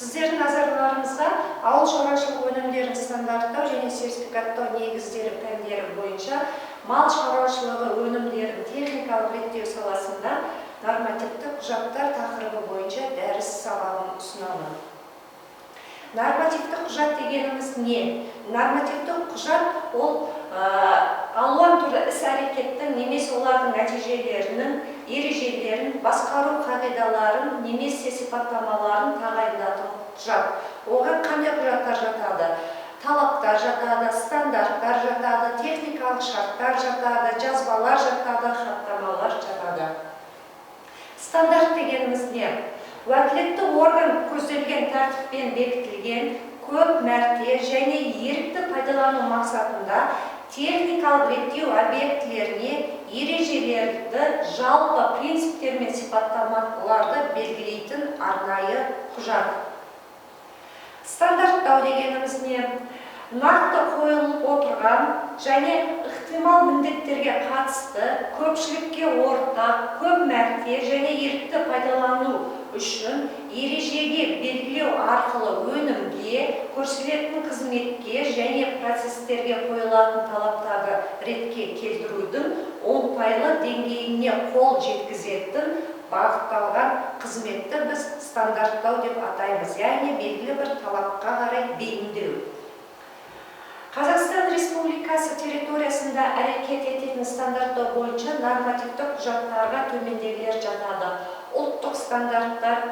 Сіздердің назарларыңызға ауыл шаруашылығы өнімдерін стандарттау және сертификаттау негіздері пәндері бойынша мал шаруашылығы өнімдерін техникалық реттеу саласында нормативті құжаттар тақырыбы бойынша дәріс сабағын ұсынамын. Нормативті құжат дегеніміз не? Нормативті құжат ол алуан түрлі іс-әрекеттің немесе олардың нәтижелерінің ережелерін, басқару қағидаларын немесе сипаттамаларын тағайындайтын құжат. Оған қандай құжаттар жатады? Талаптар жатады, стандарттар жатады, техникалық шарттар жатады, жазбалар жатады, хаттамалар жатады. Стандарт дегеніміз не? Уәкілетті орган көзделген тәртіппен бекітілген, көп мәрте және ерікті пайдалану мақсатында техникалық реттеу объектілеріне ережелерді, жалпы принциптер мен сипаттамаларды белгілейтін арнайы құжат. Стандарттау дегеніміз не? Нақты қойылып отырған және ықтимал міндеттерге қатысты көпшілікке ортақ, көп мәрте және ерікті пайдалану үшін ережеге белгілеу арқылы өнімге, көрсетілетін қызметке және процестерге қойылатын талаптарды ретке келтірудің оңтайлы деңгейіне қол жеткізетін бағытталған қызметті біз стандарттау деп атаймыз, яғни белгілі бір талапқа қарай бейімдеу. Қазақстан Республикасы территориясында әрекет ететін стандарттау бойынша нормативті құжаттарға төмендегілер жатады: ұлттық стандарттар,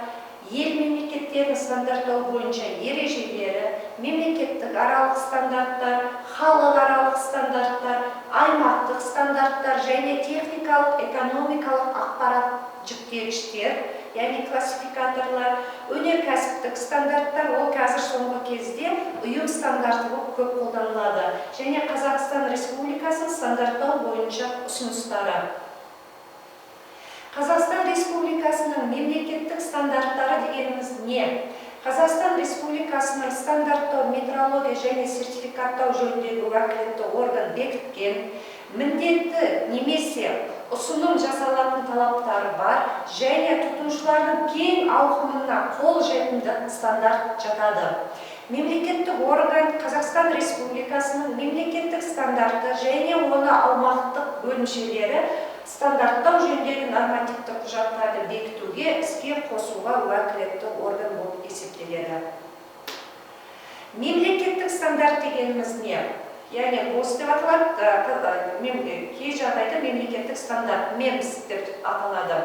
ел мемлекеттерінің стандарттау бойынша ережелері, мемлекеттік аралық стандарттар, халықаралық стандарттар, аймақтық стандарттар және техникалық, экономикалық ақпарат жіктегіштер, яғни классификаторлар, өнеркәсіптік стандарттар, ол қазір соңғы кезде ұйым стандарты болып көп қолданылады, және Қазақстан Республикасының стандарттау бойынша ұсыныстары. Қазақстан Республикасының мемлекеттік стандарттары дегеніміз не? Қазақстан Республикасының стандарттау, метрология және сертификаттау жөніндегі уәкілетті орган бекіткен, міндетті немесе ұсыным жасалатын талаптары бар және тұтынушылардың кең ауқымына қол жетімді стандарт жатады. Мемлекеттік орган Қазақстан Республикасының мемлекеттік стандарты және оны аумақтық бөлімшелері стандарттау жөніндегі нормативті құжаттарды бекітуге, іске қосуға уәкілетті орган болып есептеледі. Мемлекеттік стандарт дегеніміз не? Яғни ГОСТ деп аталады, кей жағдайда мемлекеттік стандарт МЕМС деп аталады.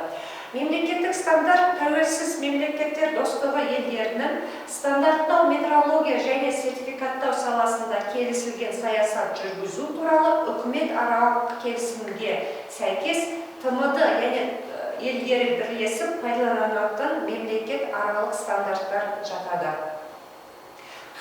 Мемлекеттік стандарт тәуелсіз мемлекеттер достығы елдерінің стандарттау, метрология және сертификаттау саласында келісілген саясат жүргізу туралы үкіметаралық келісімге сәйкес ТМД және елдері бірлесіп пайдаланатын мемлекет аралық стандарттар жатады.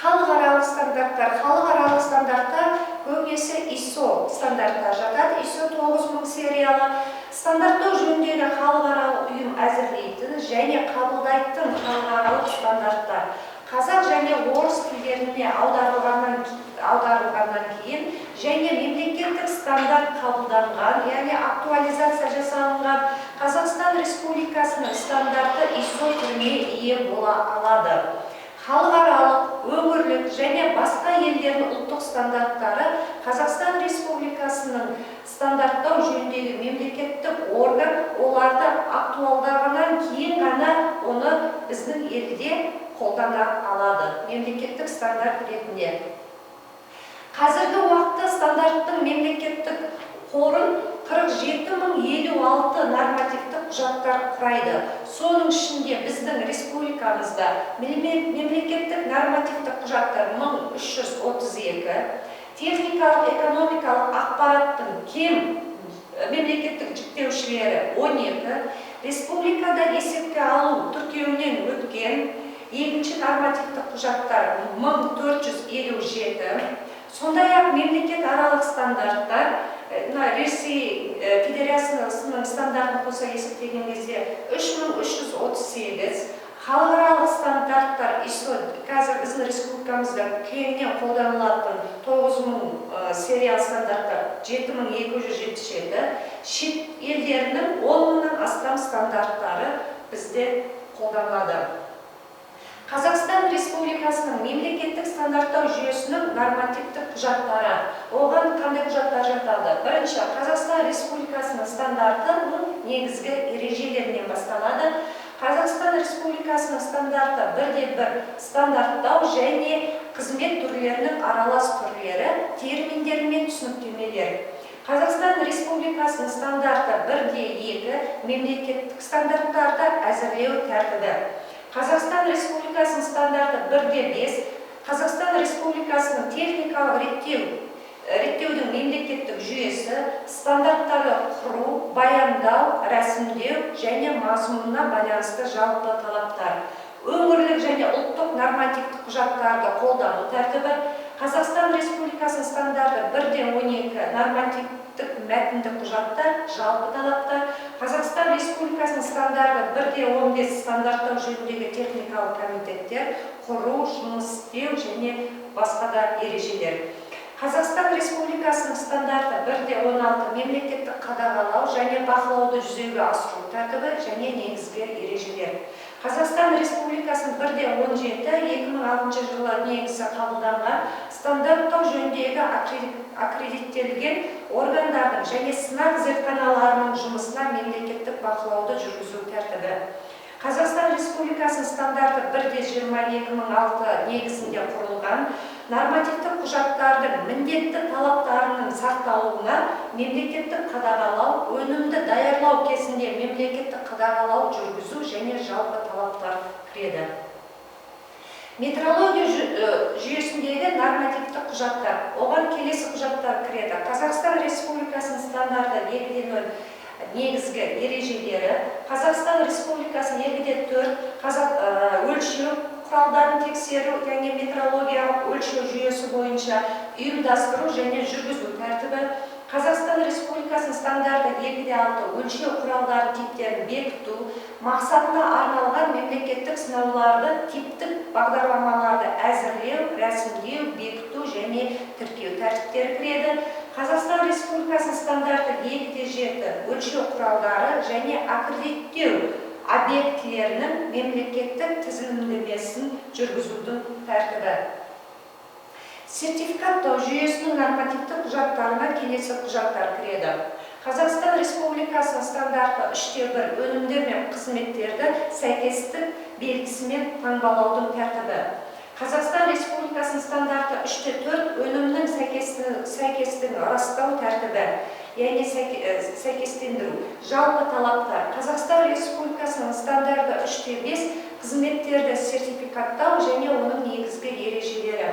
Халықаралық стандарттар. Халықаралық стандартта көбінесе ISO стандарттар жатады. ISO 9000 сериялы стандарттау жөніндегі халықаралық ұйым әзірлейтін және қабылдайтын халықаралық стандарттар. Қазақ және орыс тілдеріне аударылғаннан кейін және мемлекеттік стандарт қабылданған, яғни актуализация жасалынған Қазақстан Республикасының стандарты ISO түріне ие бола алады. Халықаралық, өңірлік және басқа елдердің ұлттық стандарттары Қазақстан Республикасының стандарттау жөніндегі мемлекеттік орган оларды актуалдағаннан кейін ғана оны біздің елде қолдана алады мемлекеттік стандарт ретінде. Қазіргі уақытта стандарттың мемлекеттік қорын 47 056 нормативтік құжаттар құрайды. Соның ішінде біздің республикамызда мемлекеттік нормативтік құжаттар 1332, техникалық, экономикалық ақпараттың кем мемлекеттік жіктеушілері 12, республикада есепке алу тіркеуінен өткен екінші нормативтік құжаттар 1457, сондай-ақ мемлекет аралық стандарттар, мына Ресей Федерациясының стандартын қоса есептеген кезде 3338, халықаралық стандарттар ISO қазір біздің республикамызда кеңінен қолданылатын 9000 сериал стандарттар 7277, шет елдерінің 10 мыңнан астам стандарттары бізде қолданылады. Қазақстан Республикасының мемлекеттік стандарттау жүйесінің нормативтік құжаттары. Оған қандай құжаттар жатады? Бірінші, Қазақстан Республикасының стандартының негізгі ережелерінен басталады. Қазақстан Республикасының стандарты 1.1 стандарттау және қызмет түрлерінің аралас түрлері, терминдер мен түсініктемелер. Қазақстан Республикасының стандарты 1.2 мемлекеттік стандарттарды әзірлеу тәртібі. Қазақстан Республикасының стандарты 1.5 Қазақстан Республикасының техникалық реттеудің мемлекеттік жүйесі, стандарттарды құру, баяндау, рәсімдеу және мазмұнына байланысты жалпы талаптар. Өңірлік және ұлттық нормативтік құжаттарды қолдану тәртібі. Қазақстан Республикасының стандарты 1.12 нормативтік мәтіндік құжаттар, жалпы талаптар. Қазақстан Республикасының стандарты 1.15 стандарттау жөніндегі техникалық комитеттер құру, жұмыс істеу және басқа да ережелер. Қазақстан Республикасының стандарты 1.16 мемлекеттік қадағалау және бақылауды жүзеге асыру тәртібі және негізгі ережелер. Қазақстан Республикасының 1.17 2006 жылы негізі қабылданған стандарттау жөніндегі аккредиттелген органдардың және сынақ зертханаларының жұмысына мемлекеттік бақылауды жүргізу тәртібі. Қазақстан Республикасының стандарты 1.20 2006 негізінде құрылған нормативтік құжаттардың міндетті талаптарының сақталуына мемлекеттік қадағалау, өнімді даярлау кезінде мемлекеттік қадағалау жүргізу және жалпы талаптар кіреді. Метрология жүйесіндегі нормативтік құжаттар. Оған келесі құжаттар кіреді. Қазақстан Республикасының стандарты 2.0 негізгі ережелері, Қазақстан Республикасының 2.4 өлшеу құралдарын тексеру және метрологиялық өлшеу жүйесі бойынша ұйымдастыру және жүргізу тәртібі, Қазақстан Республикасының стандарты 2.6 өлшеу құралдары типтерін бекіту мақсатына арналған мемлекеттік сынауларды, типтік бағдарламаларды әзірлеу, рәсімдеу, бекіту және тіркеу тәртіптері кіреді. Қазақстан Республикасының стандарты 2.7 өлшеу құралдары және аккредиттеу объектілерінің мемлекеттік тізімдемесін жүргізудің тәртібі. Сертификаттау жүйесінің нормативтік құжаттарына келесі құжаттар кіреді. Қазақстан Республикасының стандарты 3.1 өнімдер мен қызметтерді сәйкестік белгісімен таңбалаудың тәртібі. Қазақстан Республикасының стандарты 3.4 өнімнің сәйкестігін растау тәртібі, яғни сәйкестендіру. Жалпы талаптар. Қазақстан Республикасының стандарты 3.5 қызметтерді сертификаттау және оның негізгі ережелері.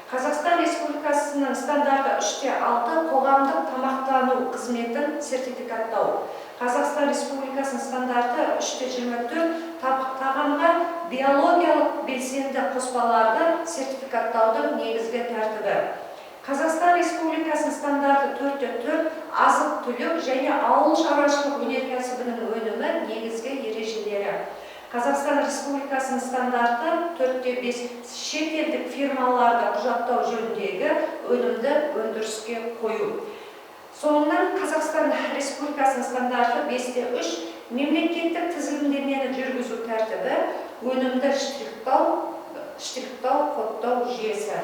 Қазақстан Республикасының стандарты 3.6 қоғамдық тамақтану қызметін сертификаттау. Қазақстан Республикасының стандарты 3.24 тағамға биологиялық белсенді қоспаларды сертификаттаудың негізгі тәртібі. Қазақстан Республикасының стандарты 4.4 азық-түлік және ауыл шаруашылық өнеркәсібінің өнімі негізгі ережелері. Қазақстан Республикасының стандарты 4.5 шетелдік фирмаларды құжаттау жөніндегі өнімді өндіріске қою. Соңынан Қазақстан Республикасының стандарты 5.3 мемлекеттік тізімдемені жүргізу тәртібі, өнімді штрихтау, кодтау жүйесі.